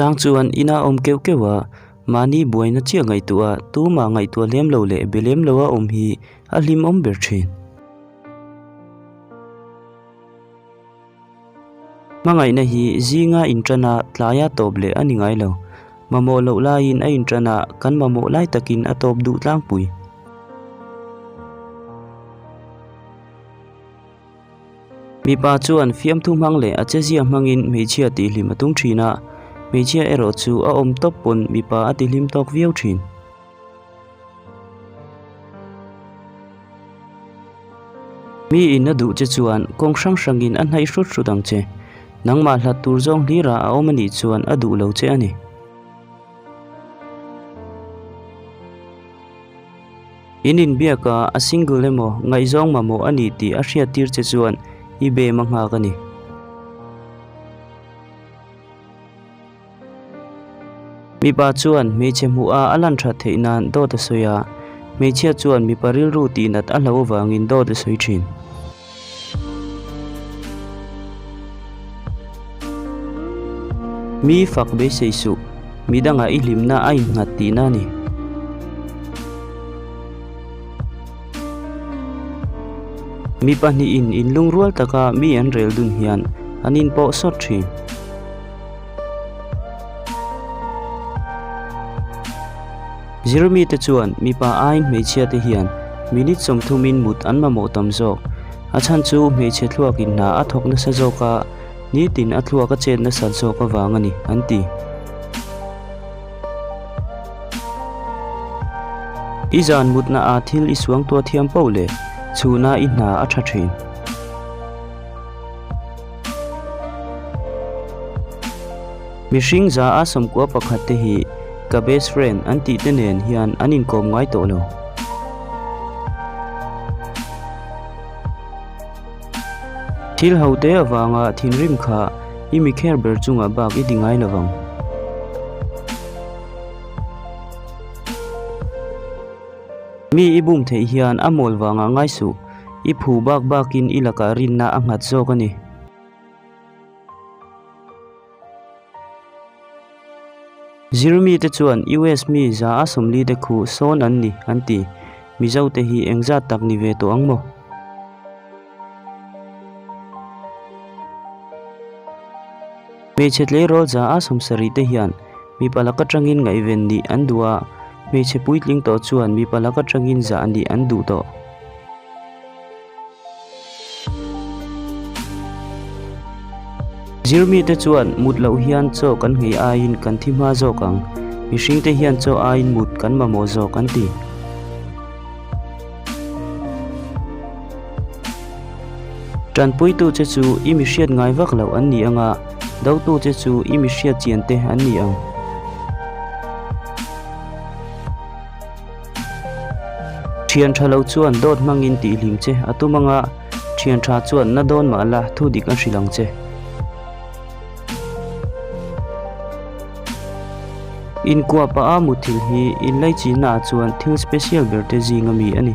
chang chuan ina awm keuh keuh a, mahni buaina chiah ngaihtuah a, tumah ngaihtuah lem lo leh be lem lo a awm hi a hlimawm ber thin. Hmangaihna hi zinga inṭan a, tlaia tawp leh a ni ngai lo. Mamawh loh laiin a inṭan a, kan mamawh lai takin a tawp duh tlangpui. Mipa chuan fiamthu hmang leh a chezia hmangin hmeichhia tihhlim a tum thin a, hmeichhia erawh chu a awm tawp pawn mipa a tihlim tawk viau thin. Mi in a duh che chuan kawng hrang hrangin a hnaih hrut hrut ang che. Nangmah hlat tur zawng hlirah a awm a nih chuan a duh lo che a ni. In inbiak a, a single emaw, ngaihzawng mamawh a ni tih a hriattir che chuan i bem a nghak a ni. Mipa chuan hmeichhe hmuh a a lan that theih nan dawt a sawi a, hmeichhia chuan mipa rilru tih nat a hlo avangin dawt a sawi thin. Mi fak beisei suh, midangah i hlimna a innghat tihna a ni. Mi pahnihin inlungrual taka mi an rel dun hian an inpawh sawt thin. Zirmite chuan mipa aiin hmeichhiate hian minute sawmthumin mut an mamawh tam zawk. A chhan chu hmeichhe thluakin hna a thawk nasa zawk a, nitin a thluak a chet nasat zawk avang a ni, an ti. I zan mutna a thil i suangtuah thiam poh leh chhuna i hna a tha thin. Mihring za a sawmkua pakhat te hi ka best friend an tih te nen hian an inkawm ngai tawh lo. Thil ho te avanga thinrim kha i mi kher ber chungah bak i ti ngai lo vang. Mi i bum theih hian a mawl vangah ngai suh, i phu bak bakin i lakah rinna a nghat zawk a ni. Zirmite chuan US mi za a 40 te khu sawn an ni an ti. Mizote hi engzat tak ni ve tawh ang maw? Hmeichhe tleirawl za a 70 te hian mipa laka tangin ngaihven nih an duh a, hmeichhe puitling tawh chuan mipa laka tangin zah nih an duh tawh. Zirmite chuan mut loh hian chaw kan nghei aiin kan thi hma zawk ang, mihringte hian chaw aiin mut kan mamawh zawk an ti. Tanpuitu che chu i mi hriat ngai vak loh an ni ang a, dotu che chu i mi hriat chian te an ni ang. Thian tha lo chuan dawt hmangin tihhlim che a tum anga thian tha chuan na dawn mah la thu dik a hrilh ang che. Inkuah pah a muthilh hi inlaichihna ah chuan thil special ber te zing ami a ni.